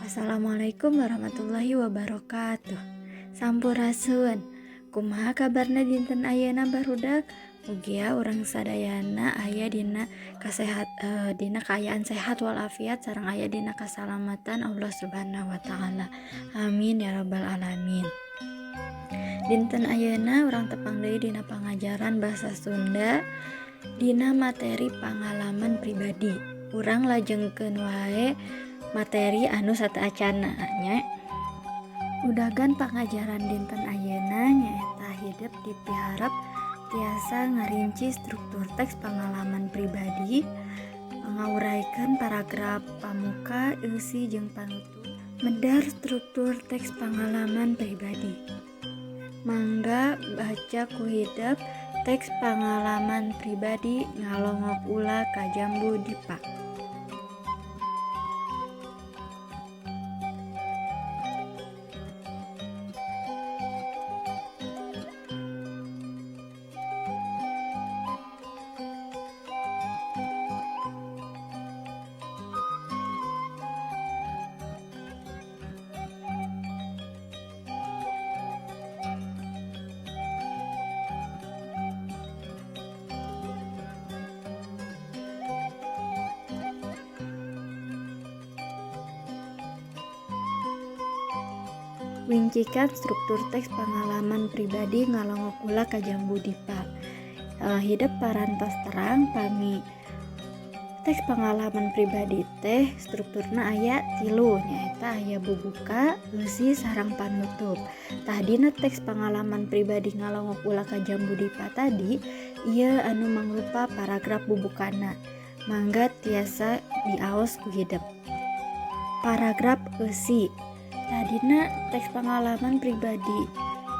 Assalamualaikum warahmatullahi wabarakatuh. Sampurasun. Kumaha kabarna dinten ayeuna, barudak? Mugia urang sadayana aya dina kasehat dina kaayaan sehat walafiat sareng aya dina kasalamatan Allah Subhanahu wa taala. Amin ya rabbal alamin. Dinten ayeuna urang tepang deui dina pangajaran bahasa Sunda dina materi pangalaman pribadi. Urang lajengkeun wae materi anu sateuacanna nya. Udagan pangajaran dinten ayeuna nyaeta hidep dipiharep tiasa ngarinci struktur teks pangalaman pribadi, ngauraykeun paragraf pamuka, eusi jeung panutup, medar struktur teks pangalaman pribadi. Mangga baca ku hidep teks pangalaman pribadi Ngalongok Ula ka Jambu Dipa. Rincikan struktur teks pangalaman pribadi Ngalongok Ula ka Jambu Dipa. Hidep parantos terang pami teks pangalaman pribadi teh strukturna aya tilu, nyaeta aya bubuka, eusi, sareng panutup. Tah, dina teks pangalaman pribadi Ngalongok Ula ka Jambu Dipa tadi, ieu anu mangrupa paragraf bubukana. Mangga tiasa diaos ku hidep. Paragraf eusi. Tah, dina teks pangalaman pribadi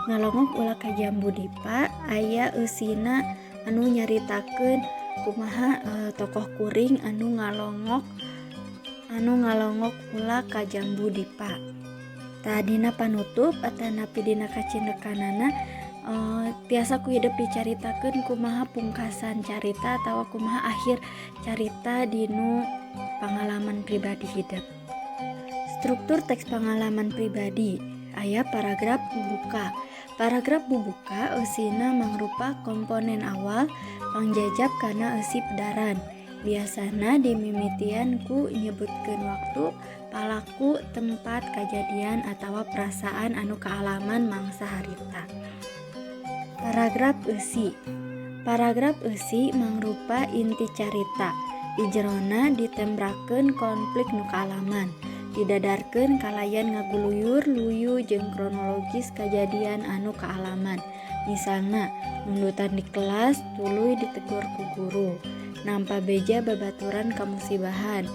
Ngalongok Ula ka Jambu Dipa aya eusina anu nyaritakeun kumaha tokoh kuring anu ngalongok ula ka Jambu Dipa. Tah, dina panutup atanapi dina kacindekanana tiasa ku hidep dicaritakeun kumaha pungkasan carita atawa kumaha akhir carita dinu pangalaman pribadi hidep. Struktur teks pangalaman pribadi aya paragraf bubuka. Paragraf bubuka eusina mangrupa komponen awal pangjajab kana eusi pedaran. Biasana dimimitian ku nyebutkeun waktu, palaku, tempat kajadian atawa perasaan anu kaalaman mangsa harita. Paragraf eusi. Paragraf eusi mangrupa inti carita. Di jerona ditembrakeun konflik nu kaalaman. Didadarkeun kalayan ngaguluyur luyu jeung kronologis kajadian anu kaalaman. Misalna, nundutan di kelas tuluy ditegur ku guru, nampa beja babaturan kamusibahan,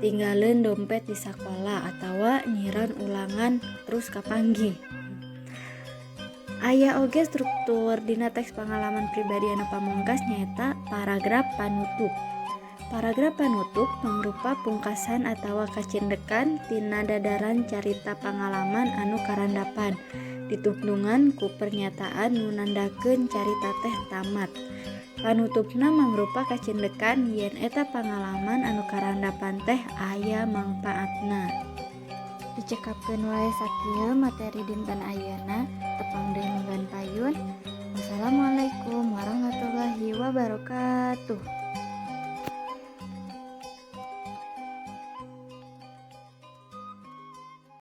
tinggaleun dompet di sakola atawa nyiran ulangan terus kapanggih. Aya oge struktur dina teks pangalaman pribadi anu pamungkas, nyaeta paragraf panutup. Paragraf panutup mangrupa pungkasan atawa kacindekan tina dadaran carita pangalaman anu karandapan, ditungtungan ku pernyataan nu nandakeun carita teh tamat. Panutupna mangrupa kacindekan yen eta pangalaman anu karandapan teh aya mangpaatna. Dicekapkeun wae sakieu materi dinten ayeuna, tepang deui mingguan payun. Wassalamualaikum warahmatullahi wabarakatuh.